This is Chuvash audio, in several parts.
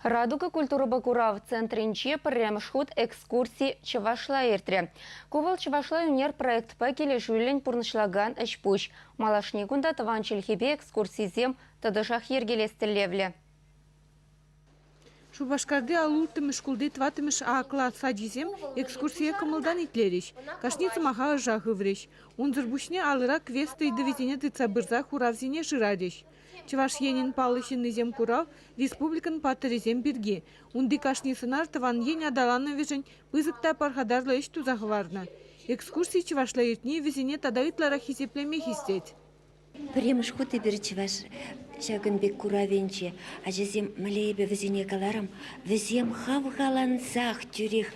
Радуга культурӑпа курав центрӗнче пӗрремӗш хут экскурси чӑвашла иртрӗ. Ку вӑл чӑвашла ӳнер проектпа килӗшӳллӗн пурнӑҫлакан ӗҫ-пуҫ. Малашне кунта тӑван чӗлхепе экскурсисем тӑтӑшах йӗркелес тӗллевлӗ. Шупашкарти 56-мӗш шкулти 4-мӗш А класс ачисем экскурсие кӑмӑлтан итлерӗҫ, кашни сӑмаха ӑша хыврӗҫ. Унсӑр пуҫне алӑра квест ыйтӑвӗсене тытса пырса хуравсене шырарӗҫ. Чӑваш Енӗн паллӑ ҫыннисем курав республикӑн паттӑрӗсем пирки, унти кашни сӑнар тӑван ен аталанӑвӗшӗн пысӑк та пархатарлӑ ӗҫ туса хӑварнӑ. Экскурси чӑвашла иртни вӗсене тата ытларах хисеплеме хистет. Пӗрремӗш хут эпир чӑваш ҫакӑн пек куравӗнче ачасем мӗнле эпӗ вӗсене каларӑм, вӗсем хавхалансах тӳрех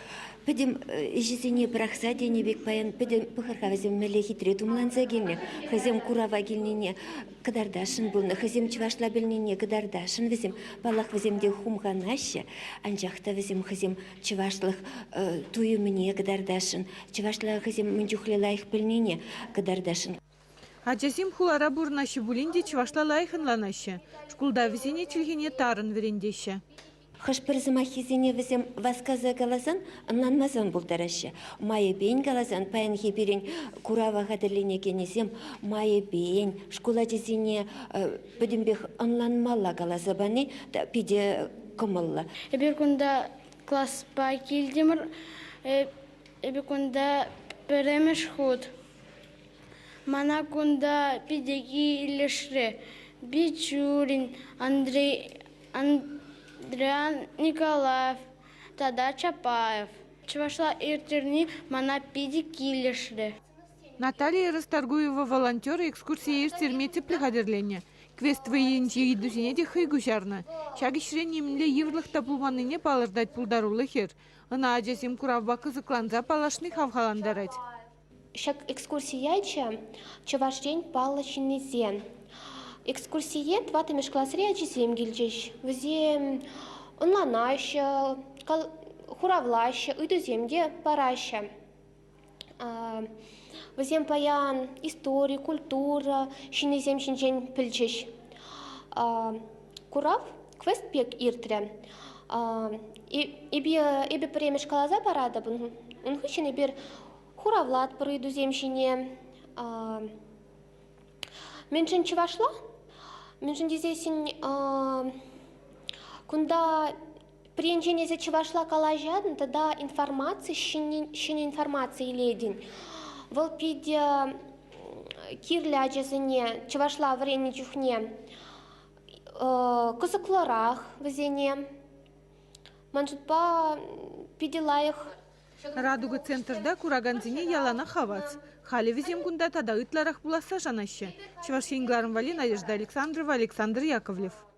пӗтӗм ӗҫӗсене пӑрахса тенӗ пек паян пӗтӗм пӑхӑр-ха вӗсем мӗнле хитре тумланса килнӗ, хӑйсем курава килнине кӑтартасшӑн пулнӑ, хӑйсем чӑвашла пӗлнине кӑтартасшӑн вӗсем. Паллах, вӗсем те хумханаҫҫӗ, анчах та вӗсем хӑйсем чӑвашлӑх туйӑмне кӑтартасшӑн, чӑвашла хӑйсем мӗн чухлӗ лайӑх пӗлнине кӑтартасшӑн. Ачасем хулара пурӑнаҫҫӗ пулин те чӑвашла лайӑх ӑнланаҫҫӗ. Шкулта вӗсене чӗлхене тарӑн вӗрентеҫҫӗ. Хӑш-пӗр сӑмаххисене вӗсем васкаса каласан ӑнланмасан пултараҫҫӗ. Майӗпен каласан паянхи пирӗн курава хатӗрленекенӗсем майӗпен шкул ачисене пӗтӗмпех ӑнланмалла каласа пани питӗ кӑмӑллӑ. Эпир кунта класпа килтӗмӗр. Эпир кунта пӗрремӗш хут. Мана кунта питӗ килӗшрӗ. Бичурин, Андрей Андриан Николаев тата Чапаев. Чӑвашла ирттерни мана питӗ килӗшрӗ. Наталия Расторгуева волонтер экскурсие ирттерме тӗплӗ хатӗрленнӗ. Квест вӑййинчи ыйтусене те хӑй куҫарнӑ. Ҫак ӗҫре нимӗнле йывӑрлӑх та пулманнине палӑртать пултаруллӑ хӗр. Ӑна ачасем куравпа кӑсӑкланса паллашни хавхалантарать. Ҫак экскурси ячӗ Чӑваш Ен паллӑ ҫыннисем. Экскурсие тӑваттӑмӗш класри ачисем килчӗҫ. Вӗсем ӑнланаҫҫӗ, хуравлаҫҫӗ, ыйтусем те параҫҫӗ. Вӗсем паян истори, культура ҫыннисем ҫинчен пӗлчӗҫ. Курав квест пек иртрӗ. Эпӗ пӗрремӗш каласа паратӑп, ун хыҫҫӑн эпир хуравлатпӑр ыйтусем ҫине. Мӗншӗн чӑвашла? Мӗншӗн тесессӗн кунта пӗр енчен эсӗ чӑвашла калаҫатӑн тата информаци ҫӗнӗ информаци илетӗн. Вӑл питӗ кирлӗ ачасене чӑвашла вӗреннӗ чухне кӑсӑклӑрах вӗсене. Ман шутпа, питӗ лайӑх. Радуга центрта куракансене яланах хавас. Халӗ вӗсем кунта тата ытларах пуласса шанаҫҫӗ. Чӑваш Ен кӑларӑм валли Надежда Александрова, Александр Яковлев.